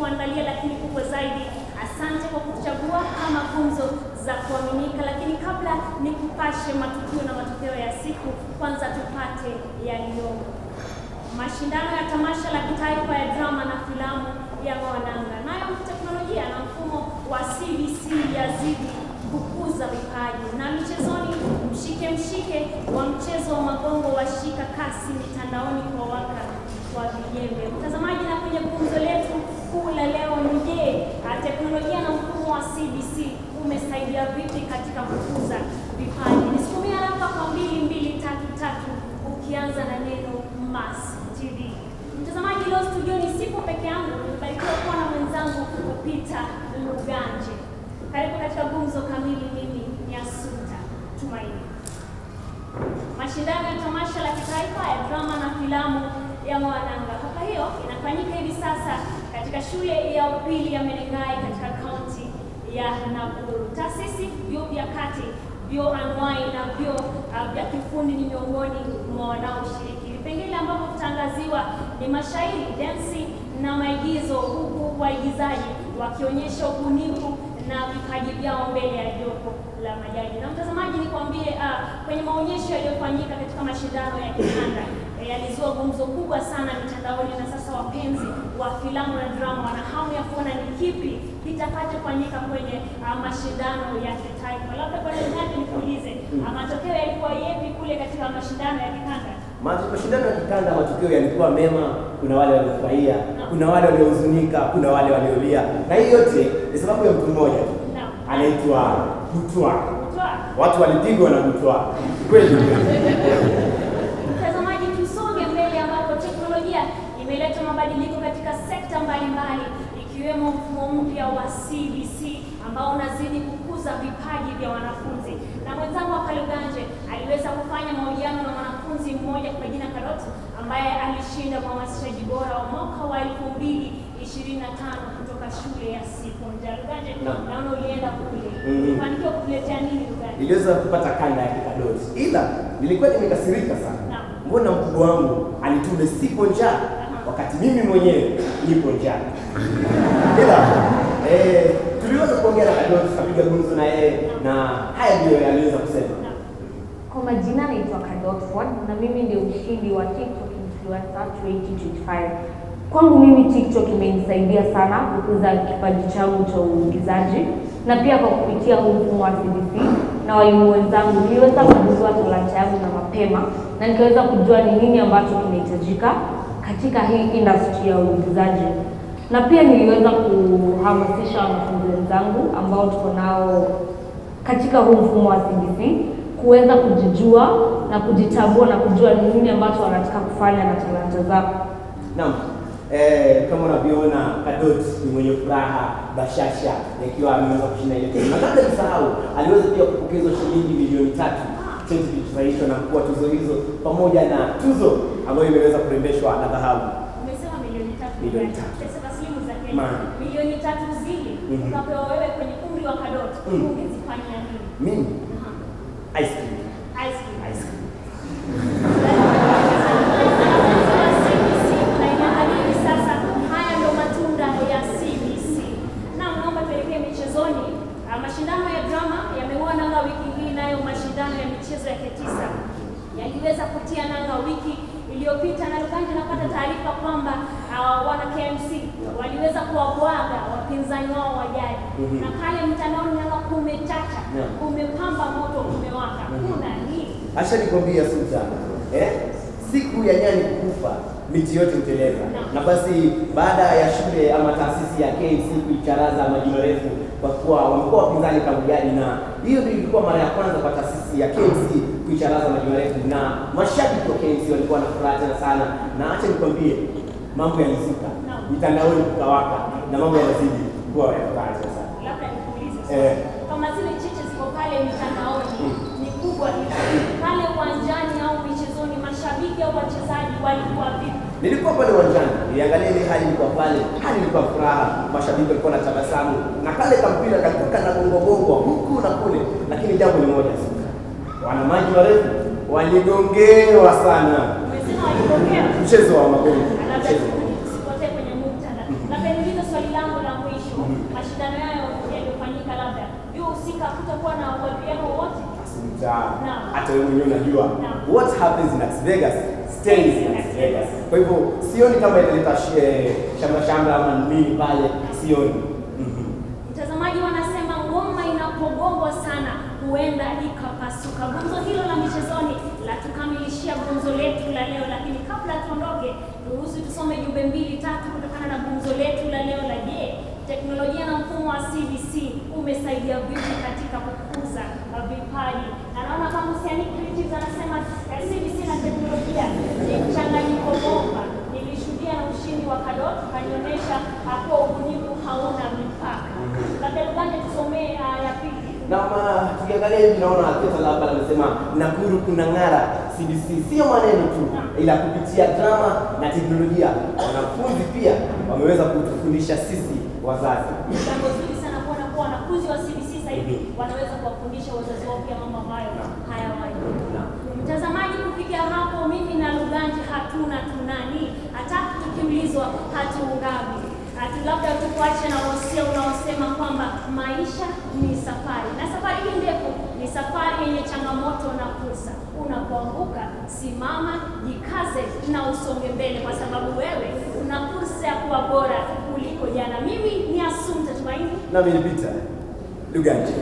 tulichokuandalia, lakini kubwa zaidi, asante kwa kuchagua kama gumzo za kuaminika. Lakini kabla nikupashe matukio na matokeo ya siku, kwanza tupate yaliyomo. Mashindano ya tamasha la kitaifa ya drama na filamu ya Mwananga. Nayo teknolojia na mfumo wa CBC yazidi kukuza vipaji. Na michezoni, mshike mshike wa mchezo wa magongo washika kasi mitandaoni kwa waka kwa vijembe. Mtazamaji, na kwenye gumzo letu kuu la leo ni je, teknolojia na mfumo wa CBC umesaidia vipi katika kukuza vipaji? Nisukumia hapa kwa 2233 ukianza na neno Mass TV. Mtazamaji, leo studioni sipo peke yangu, nimebarikiwa kuwa na mwenzangu Peter Luganje. Karibu katika gumzo kamili, mimi ni Asuta Tumaini. Mashindano ya tamasha la kitaifa ya drama na filamu ya Mwananga. Hapa hiyo inafanyika hivi sasa katika shule ya upili ya Menengai katika kaunti ya Nakuru. Taasisi, vyuo vya kati, vyuo anuai na vyuo vya kiufundi ni miongoni mwa wanaoshiriki. Vipengele ambavyo vitaangaziwa ni mashairi, densi na maigizo, huku waigizaji wakionyesha ubunifu na vipaji vyao mbele ya jopo la majaji. Na mtazamaji, nikwambie kwenye maonyesho yaliyofanyika katika mashindano ya kikanda yalizua gumzo kubwa sana mitandaoni, na sasa wapenzi wa filamu na drama wana hamu ya kuona ni kipi kitakachofanyika kwenye mashindano ya kitaifa. Labda kwa nani nikuulize, matokeo yalikuwa yepi kule katika mashindano ya kikanda? Mashindano ya kikanda, matokeo yalikuwa mema. Kuna wale waliofurahia, kuna wale waliohuzunika, kuna wale waliolia, na hii yote ni sababu ya mtu mmoja tu anaitwa Butwa. Watu walipigwa na Butwa kweli. Mtazamaji, tusonge mbele ambapo teknolojia imeleta mabadiliko katika sekta mbalimbali ikiwemo mfumo mpya wa CBC ambao unazidi kukuza vipaji vya wanafunzi. Na mwenzangu hapa Luganje aliweza kufanya mahojiano na mwanafunzi mmoja kwa jina Karot ambaye alishinda mhamasishaji bora wa mwaka wa 2025 kutoka shule ya Siponja. Luganje, naona ulienda kule. Ulifanikiwa kutuletea nini Luganje? Niliweza kupata kanda ya Kikadoti, ila nilikuwa nimekasirika sana. Mbona mkubwa wangu alitume Siponja wakati mimi mwenyewe nipo njaa? Ila tuliweza kuongea na Kadoti, tukapiga gumzo na yeye, na haya ndiyo aliweza kusema. Kwa majina naitwa Kadot Ford na mimi ndio mshindi wa TikTok Influencer 2025. Kwangu mimi TikTok imenisaidia sana kukuza kipaji changu cha uigizaji, na pia kwa kupitia huu mfumo wa CBC na walimu wenzangu niliweza kugundua talanta yangu na mapema, na nikaweza kujua ni nini ambacho kinahitajika katika hii industry ya uigizaji. Na pia niliweza kuhamasisha wanafunzi wenzangu ambao tuko nao katika huu mfumo wa CBC kuweza kujijua na kujitambua na kujua ni nini ambacho wanataka kufanya na talanta zao. Naam. Kama unavyoona Kadot ni mwenye furaha, bashasha, ikiwa ameweza kushinda ile tuzo. Na kabla kusahau, aliweza pia kupokezwa shilingi milioni 3 cheti kilichosahihishwa na mkuu wa tuzo hizo pamoja na tuzo ambayo imeweza kurembeshwa na dhahabu. Umesema milioni 3. Milioni 3. Pesa taslimu za Kenya. Milioni 3 zile ukapewa wewe kwenye umri wa Kadot, ungezifanyia nini? Mimi? Ice cream. Ice cream. Ice cream. Sasa haya ndio matunda ya CBC. Na naomba tuelekee michezoni. Mashindano ya drama yameng'oa nanga wiki hii, nayo mashindano ya michezo ya K9 yaliweza kutia nanga wiki iliyopita, na Luganje napata taarifa kwamba wana KMC waliweza kuwabwaga wapinzani wao wa jadi. Na pale mtandaoni nanga kumechacha, kumepamba moto, kumewaka. Kuna nini? Acha nikwambie Suta, siku ya nyani kukufa miti yote huteleza. Na basi baada ya shule ama taasisi ya KMC kuicharaza maji marefu kwa kuwa wamekuwa wapinzani tangu jadi, na hiyo ndio ilikuwa mara ya kwanza kwa taasisi ya KMC kuicharaza maji marefu, na mashabiki wa KMC walikuwa na furaha tena sana. Na acha nikwambie, mambo yalizuka mitandaoni kukawaka, na mambo yanazidi kuwa ya furaha sana. Labda nikuulize swali, kama zile cheche ziko pale mitandaoni ni kubwa hivi, pale uwanjani au michezoni mashabiki au wachezaji walikuwa vipi? Nilikuwa pale uwanjani, niliangalia ile hali ilikuwa pale, hali ilikuwa furaha, mashabiki walikuwa na tabasamu, na kale kampira kalikuwa kana gongo gongo huku na kule, lakini jambo ni moja, wana maji marefu waligongewa sana. Umesema waligongewa? Mchezo wa magongo. Usipotee kwenye muktadha. Labda niulize swali langu Hakutakuwa na uadiliano wowote. Hata wewe mwenyewe unajua what happens in Las Vegas stays in Las Vegas. Kwa hivyo sioni kama italeta shamra shamra ama nini pale, sioni. Mtazamaji, wanasema ngoma inapogongwa sana huenda ikapasuka. Gumzo hilo la michezoni la tukamilishia gumzo letu la leo, lakini kabla tuondoke, ruhusu tusome jumbe mbili tatu kutokana na gumzo letu la leo la je, teknolojia na mfumo wa CBC umesaidia vipi katika kukuza vipaji? Na naona kama Musiani Creatives anasema CBC na teknolojia ni mchanganyiko bomba. Nilishuhudia na ushindi wa Kadot kanionyesha hapo ubunifu hauna mipaka. Labda Luganje tusomee ya pili. Na tukiangalia hivi naona Peter Lapa anasema Nakuru kuna ng'ara, CBC sio maneno tu, ila kupitia drama na teknolojia wanafunzi pia wameweza kutufundisha sisi wazazi. Jambo zuri sana kuona kuwa wanafunzi wa CBC sasa hivi wanaweza kuwafundisha wazazi wao pia mambo ambayo hayawajui. Mtazamaji, kufikia hapo mimi na Luganje hatuna tunani, hata tukiulizwa hatuungami. Labda tukuache na wasia unaosema kwamba maisha ni safari, na safari hii ndefu ni safari yenye changamoto na fursa. Unapoanguka simama, jikaze na usonge mbele, kwa sababu wewe una fursa ya kuwa bora kuliko jana. Mimi ni Assumpta Tumaini na mimi ni Peter Luganje.